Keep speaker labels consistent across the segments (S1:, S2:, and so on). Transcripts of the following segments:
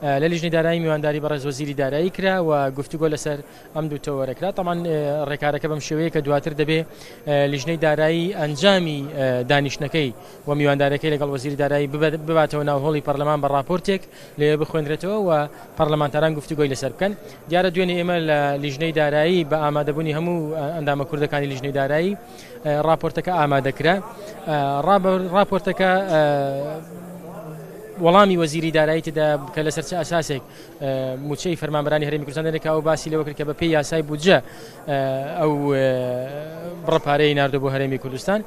S1: لە لیژنەی دارایی میوانداری بەڕێز وەزیری دارایی کرا و گفتوگۆ لەسەر ئەم دوو تەوەرە کرا. تەمان ڕێکارەکە بەم شێوەیە کە دواتر دەبێ لیژنەی دارایی ئەنجامی دانیشتنەکەی و میواندارەکەی لەگەڵ وەزیری دارایی بباتەوە ناو هۆڵی پەرلەمان بە ڕاپۆرتێک لەوێ بخوێندرێتەوە و پەرلەمانتاران گفتوگۆی لەسەر بکەن. دیارە دوێنێ ئێمە لە لیژنەی دارایی بە ئامادەبوونی هەموو ئەندامە کوردەکانی لیژنەی دارایی ڕاپۆرتەکە ئامادە کرا. ڕاپۆرتەکە وەڵامی وەزیری دارایی تێدا کە لەسەر چ ئەساسێک موچەی فەرمانبەرانی هەرێمی کوردستان دەنێت کە ئەو باسی لەوە کرد کە بەپێی یاسای بودجە ئەو بڕە پارەی ناردو بۆ هەرێمی کوردستان.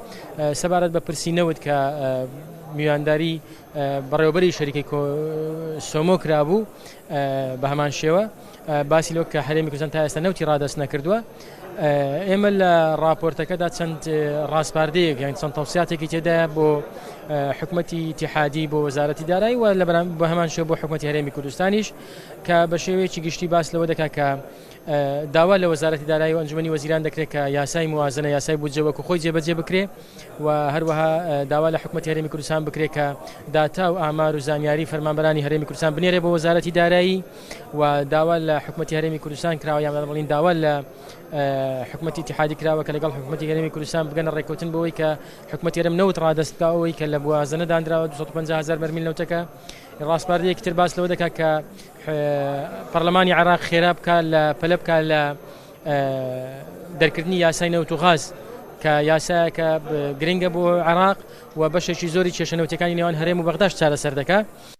S1: سەبارەت بە پرسی نەوت کە میوانداری بەڕێوەبەری شەریکەی سۆمۆ کرابوو بە هەمان شێوە باسی لەوە کە هەرێمی کوردستان تا ئێستا نەوتی ڕادەست نەکردووە. ئێمە لە ڕاپۆرتەکەدا چەند ڕاسپاردەیەک یان چەند تەوسیاتێکی تێدایە بۆ حکومەتی ئیتیحادی بۆ وەزارەتی دارایی و لە بە هەمان شێوە بۆ حکومەتی هەرێمی کوردستانیش کە بە شێوەیەکی گشتی باس لەوە دەکات کە داوا لە وەزارەتی دارایی و ئەنجومەنی وەزیران دەکرێت کە یاسای موازنە یاسای بودجە وەکو خۆی جێبەجێ بکرێ و هەروەها داوا لە حکومەتی هەرێمی کوردستان بکرێت کە داتا و ئامار و زانیاری فەرمانبەرانی هەرێمی کوردستان بنێرێ بۆ وەزارەتی دارایی و داوا لە حکومەتی هەرێمی کوردستان کراوە یان بڵین داوا لە حکومەتی ئیتیحادی کراوە کە لەگەڵ حکومەتی هەرێمی کوردستان بگەنە ڕێککەوتن بۆی کە حکومەتی هەرێم نەوت ڕادەست بکا ئەوەی کە لە موازنە دانراوە 250 هەزار بەرمیل نەوتەکە. ڕاسپاردەیەکی تر باس لەوە دەکات کە پەرلەمانی عێراق خێرا بکا لە پەلە بکا لە دەرکردنی یاسای نەوت و غاز کە یاسایەکە گرنگە بۆ عێراق و بەشێکی زۆری کێشە نەوتەکانی نێوان هەرێم و بەغداش چارەسەر دەکات.